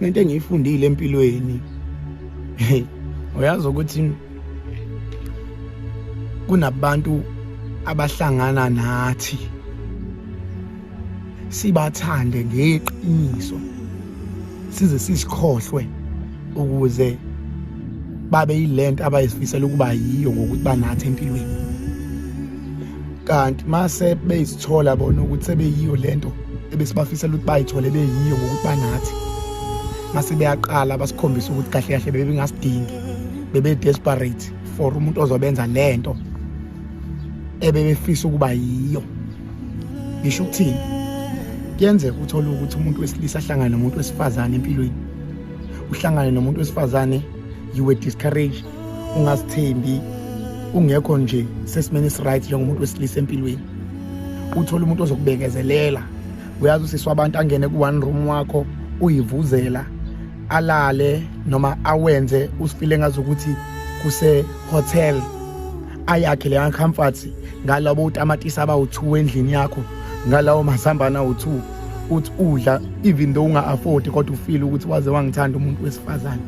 Lento engiyifundile empilweni, uyazi ukuthi kunabantu abahlangana nathi sibathande ngeqiniso size sisikhohlwe ukuze babe yilento abayifisela ukuba yiyo ngokuthi banathi empilweni. Kanti mase beyisithola bona ukuthi sebeyiyo lento ebesibafisela ukuthi bayithole beyiyo ngokuthi banathi, mase beyaqala basikhombisa ukuthi kahle kahle bebengasidingi, bebe desperate for umuntu ozobenza lento ebebefisa ukuba yiyo. Ngisho ukuthini? Kuyenzeka uthole ukuthi umuntu wesilisa ahlangane nomuntu wesifazane empilweni, uhlangane nomuntu wesifazane, you were discouraged, ungazithembi, ungekho nje sesimeni esi-right njengomuntu wesilisa empilweni. Uthole umuntu ozokubekezelela. Uyazi usisi wabantu angene ku-one room wakho, uyivuzela, alale noma awenze usifile ngazukuthi kuse-hotel, ayakhe leya comfort ngalabo utamatisi abawu-2 endlini yakho, ngalawo mazambane awu-2, uthi udla even though unga-afford, kodwa ufile ukuthi waze wangithanda umuntu wesifazane.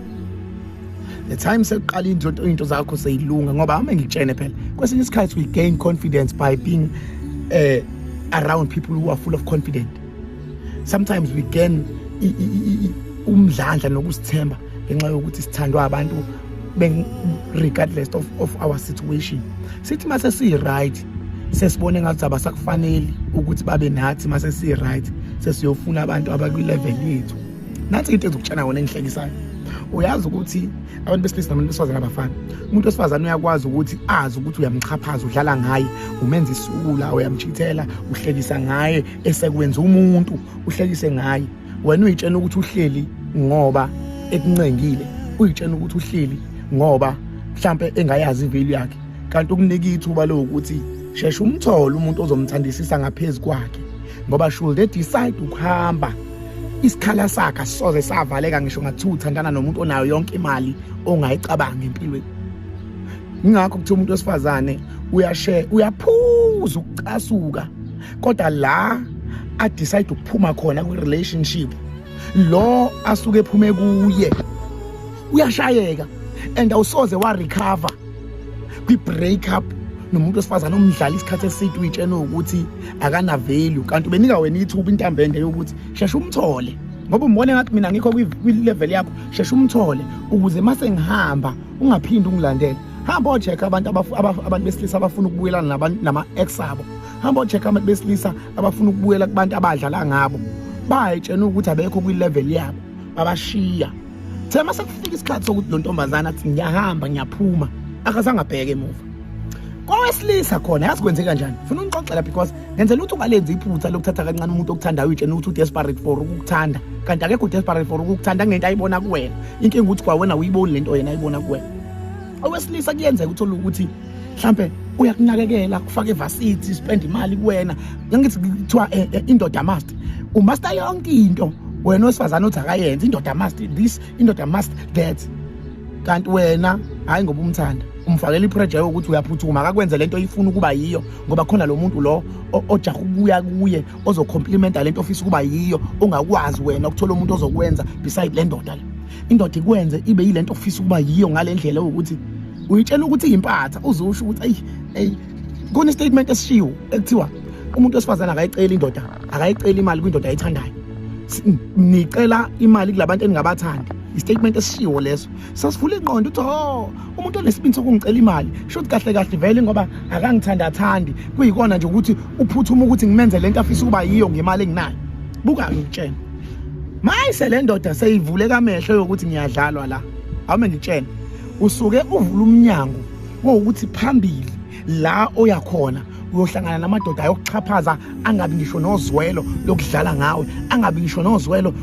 The time sekuqala into zakho seyilunga, ngoba ame ngikutshene phela, kwesinye isikhathi we gain confidence by being around people who are full of confidence. Sometimes we gain umdlandla nokusithemba ngenxa yokuthi sithandwa abantu regardless of our situation. Sithi mase si-right, sesibone ngathi abasakufaneli ukuthi babe nathi. Mase si-right, sesiyofuna abantu abakwi-level yethu. Nathi into ezokutshana wona engihlekisayo, uyazi ukuthi abantu besilisa nabantu besifazane abafani. Umuntu wesifazane uyakwazi ukuthi azi ukuthi uyamxhaphaza, udlala ngaye, umenza isula, uyamchithela, uhlekisa ngaye, esekwenza umuntu uhlekise ngaye. Wena uyitshena ukuthi uhleli ngoba ekuncengile, uyitshena ukuthi uhleli ngoba mhlambe engayazi i-value yakhe, kanti ukunika ithuba lokuthi sheshe umthole umuntu ozomthandisisa ngaphezulu kwakhe, ngoba should they decide ukuhamba, isikhala sakhe asisoze savaleka, ngisho ngathiwa uthandana nomuntu onayo yonke imali ongayicabanga empilweni. Ingakho kuthiwa umuntu wesifazane uyashe uyaphuza ukucasuka, kodwa la a-decide ukuphuma khona kwi-relationship, lo asuke ephume kuye uyashayeka, and awusoze wa-recover kwi-break up nomuntu wesifazane omdlala isikhathi eside uyitshena ukuthi akana value, kanti ubenika wena ithuba intambende yokuthi sheshe umthole, ngoba umbone ngathi mina ngikho kwi-level yakho. Sheshe umthole ukuze mase ngihamba ungaphindi ungilandele. Hamba o-check abantu besilisa abafuna ukubuyelana nama-ex abo. Hamba o-check abantu besilisa abafuna ukubuyela kubantu abadlala ngabo, bayitshena ukuthi abekho kwi-level yabo, babashiya. Thema sekufika isikhathi sokuthi lo ntombazana athi ngiyahamba, ngiyaphuma, akazange abheke emuva. Kowesilisa khona, yazi kwenzeka kanjani? Funa ungixoxela, because ngenzela ukuthi ungalenzi iphutha lokuthatha kancane umuntu okuthandayo, uyitshena ukuthi u-desperate for ukukuthanda, kanti akekho desperate for ukukuthanda kunento ayibona kuwena. Inkinga ukuthi kwawena uyiboni lento yena ayibona kuwena. Owesilisa kuyenzeka uthole ukuthi mhlambe uyakunakekela, kufaka e-varsity, spend imali kuwena. Ngithi kuthiwa indoda must umaster yonke into wena wesifazane uthi akayenze. Indoda must this, indoda must that, kanti wena hayi, ngoba umthanda umfakela i-pressure yokuthi uyaphuthuma akakwenze lento oyifuna ukuba yiyo, ngoba khona lo muntu lo ojaha ukubuya kuye ozo-complimenta lento ofisa ukuba yiyo, ongakwazi wena ukuthola umuntu ozokwenza beside le ndoda le. Indoda ikwenze ibe yilento ofisa ukuba yiyo ngale ndlela yokuthi uyitshela ukuthi iyimpatha, uzusho ukuthi ayi ayi. Khona i-statement esishiwo ekuthiwa umuntu wesifazane akayiceli indoda, akayiceli imali kwindoda ayithandayo. Nicela imali kulabantu eningabathandi. I-statement esishiwo leso sasivula ingqondo ukuthi, oh, umuntu onesibindi sokungicela imali, shuthi kahle kahle vele ngoba akangithandathandi, kuyikona nje ukuthi uphuthuma ukuthi ngimenze lento afisa ukuba yiyo ngemali enginayo. Buka, ngikutshela, mayise le ndoda seyivule kamehlo yokuthi ngiyadlalwa la. Awume ngitshela, usuke uvula umnyango wokuthi phambili la oya khona uyohlangana namadoda ayokuxhaphaza, angabi ngisho nozwelo lokudlala ngawe, angabi ngisho nozwelo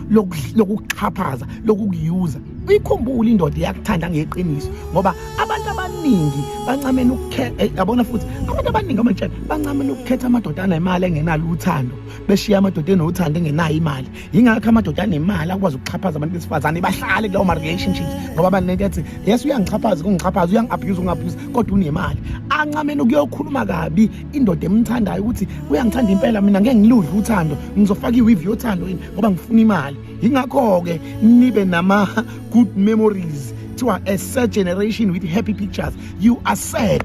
lokuxhaphaza, lokukuyuza. Uyikhumbule indoda iyakuthanda ngeqiniso, ngoba abantu abaningi bancamela ukukhetha, eh, yabona futhi abantu abaningi amantshela bancamela ukukhetha amadoda anemali engenalo uthando, beshiya amadoda enothando engenayo imali. Yingakho amadoda anemali akwazi ukuxhaphaza abantu besifazane, bahlale kulawo ma-relationships, ngoba banento ethi yes, uyangixhaphaza, kungixhaphaza, uyangi-abuse, ungi-abuse, kodwa unemali. Ancamela ukuyokhuluma kabi indoda emthandayo ukuthi uyangithanda impela, mina ngeke ngiludle uthando, ngizofaka i-weave yothando yini, ngoba ngifuna imali. Yingakho-ke nibe nama-good memories. Kuthiwa a sad generation with happy pictures. You are sad,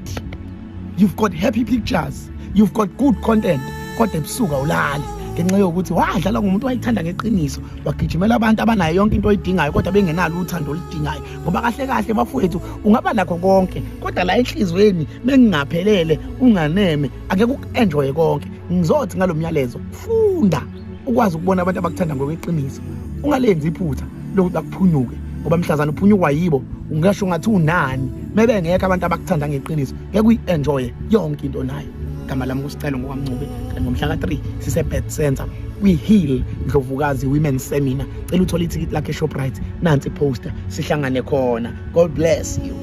you've got happy pictures, you've got good content, kodwa ebusuku awulali ngenxa yokuthi wadlala ngumuntu wayithanda ngeqiniso, wagijimela abantu abanayo yonke into oyidingayo kodwa bengenalo uthando oludingayo. Ngoba kahle kahle bafowethu, ungaba nakho konke, kodwa la enhliziyweni bengingaphelele, unganeme, angeke uku-enjoye konke. Ngizothi ngalo myalezo, funda ukwazi ukubona abantu abakuthanda ngokweqiniso, ungalenzi iphutha lokuthi bakuphunyuke, ngoba mhlazane uphunyukwa yibo ungasho ngathi unani. Mebengekho abantu abakuthanda ngeqiniso, ngeke uyi-enjoye yonke into nayo. Gama lami kuSicelo ngokwaMncube, kanti ngomhla ka-3 sise-Bet Center kwi-Heal Ndlovukazi Women's Seminar. Cela uthole ithikithi lakhe eShoprite, nansi poster, sihlangane khona. God bless you.